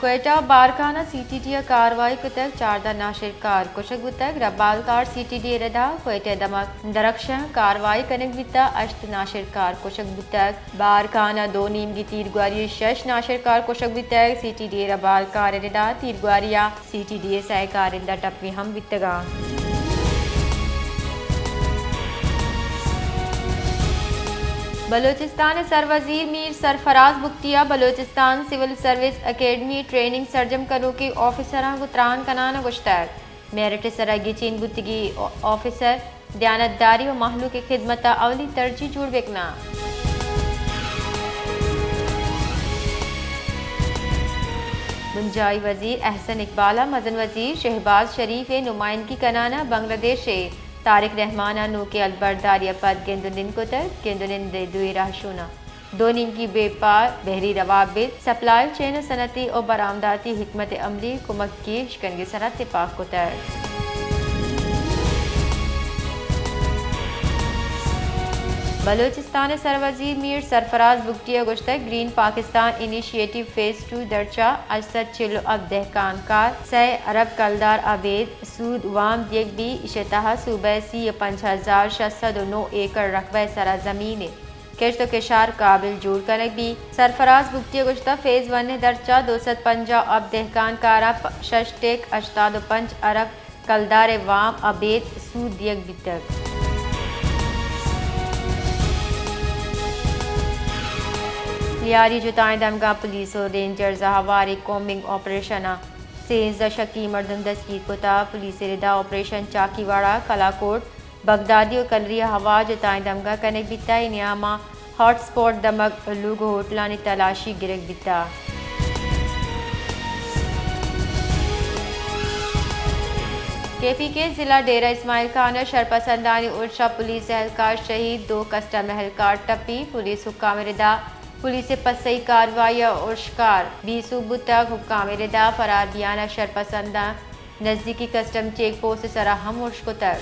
کوئٹہ ءَ بارکھان ءَ C T D ءَ کاروائی کتگ، چاردہ ناشرکار کشگ بوتگ۔ ربالکار سی ٹی ڈی ءِ ردا کوئٹہ ءِ دمگ درخشاں کاروائی کنگ بیتگ، ہشت ناشرکار کشگ بوتگ۔ بارکھان ءَ دو نیمگی تیرگواری ءَ شش ناشرکار کشگ بوتگ۔ سی ٹی ڈی ءِ ربالکار ءِ ردا تیرگواری ءَ سی ٹی ڈی ءِ سئے کارندہ ٹپی ہم بیتگ انت۔ بلوچستان ءِ سروزیر میر سرفراز بگٹی ءَ بلوچستان سول سروس اکیڈمی ءِ ٹریننگ سرجم کنوکیں آفیسراں گوں تران کنان ءَ گوشتگ، میرٹ ءِ سرا گچین بوتگیں آفیسر دیانتداری ءُ مہلوک ءِ خدمت ءَ اولی ترجیح جوڑ بہ کناں۔ بنجاہی وزیر احسن اقبال ءَ مزن وزیر شہباز شریف ءِ نمائندگی کنان ءَ بنگلہ دیش ءِ طارق رحمان ءَ نوکیں ہلبرداری ءَ پد گند ءُ نند کتگ۔ گند ءُ نند ءِ دوئیں رہشوناں دو نیمگی بیپار بحری روابط، سپلائی چین ءُ صنعتی ءُ برآمداتی حکمت عملی کمک گیش کنگ ءِ سرا تپاک کتگ۔ بلوچستان ءِ سروزیر میر سرفراز بگٹی ءَ گوشتگ، گرین پاکستان انیشیٹو فیز ٹو ءِ درچ ءَ ہشت سد چل ءُ ہپت دہکان کار، سئے ارب کلدار ابید سود وام دیگ بیت۔ ایشی ءِ تہا صوبہ ءِ سی ءُ پنچ ہزار شش سد ءُ نو ایکڑ رقبہ ءِ سرا زمین ءِ کشت ءُ کشار قابل جوڑ کنگ بیت۔ سرفراز بگٹی ءَ گوشتگ، فیز ون ءِ درچ ءَ دو سد پنجاہ ءُ ہپت دہکان کاراں پ-، شش ٹک ہشتاد ءُ پنچ ارب کلدار ءِ وام ابید سود دیگ بیتگ۔ لیاری جتائیں دمگاں پولیس ءُ رینجرز ءَ ہواریں کومبنگ آپریشن ءَ سیزدہ شکی مردم دستگیر کتگ۔ پولیس ءِ ردا آپریشن چاکیواڑہ، کلاکوٹ، بغدادی ءُ کلری ءَ ہوار جتائیں دمگاں کنگ بیتگ۔ اے نیام ءَ ہاٹ اسپاٹ دمگ، لوگ ءُ ہوٹلانی تلاشی گرگ بیتگ۔ کے پی کے ضلع ڈیرہ اسماعیل خان ءَ شرپسندانی ارش ءَ پولیس اہلکار شہید، دو کسٹم اہلکار ٹپی۔ پولیس حکام ءِ ردا پولیس ءِ پسئی کاروائی ءَ ارشکار بے سوب بوتگ۔ حکام ءِ ردا فرار بیان ءَ شرپسنداں نزیکی کسٹم چیک پوسٹ ءِ سرا ہم ارش کتگ۔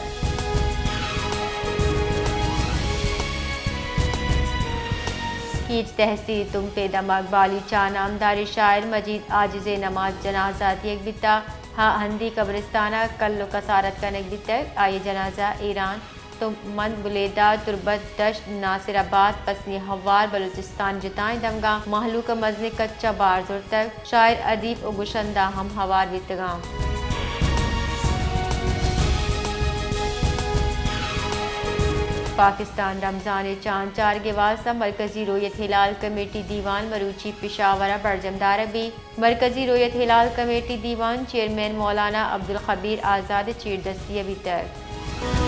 کیچ تحصیل تمپ ءِ دمگ بالیچان ءَ نامداریں شاعر مجید عاجز ءِ نماز جنازہ دیگ بیتگ۔ ہا ہندی قبرستان ءَ کل ءُ کسارت کنگ بیتگ۔ آئی ءِ جنازہ ایران تمپ مند، بلیدہ، تربت دشت، ناصر آباد، پسنی ہوار، بلوچستان جتائیں دمگاں مہلوک ءَ مزنیں کچ ءَ بار زرتگ۔ شاعر، ادیب ءُ گشندہ ہم ہوار بیتگاں۔ پاکستان رمضان ءِ چاند چارگ ءِ واستہ مرکزی رویت ہلال کمیٹی دیوان مروچی پشاور ءَ برجم دارگ بیت۔ مرکزی رویت ہلال کمیٹی دیوان چیئرمین مولانا عبدالخبیر آزاد ءِ چیردستی ءَ بیتگ۔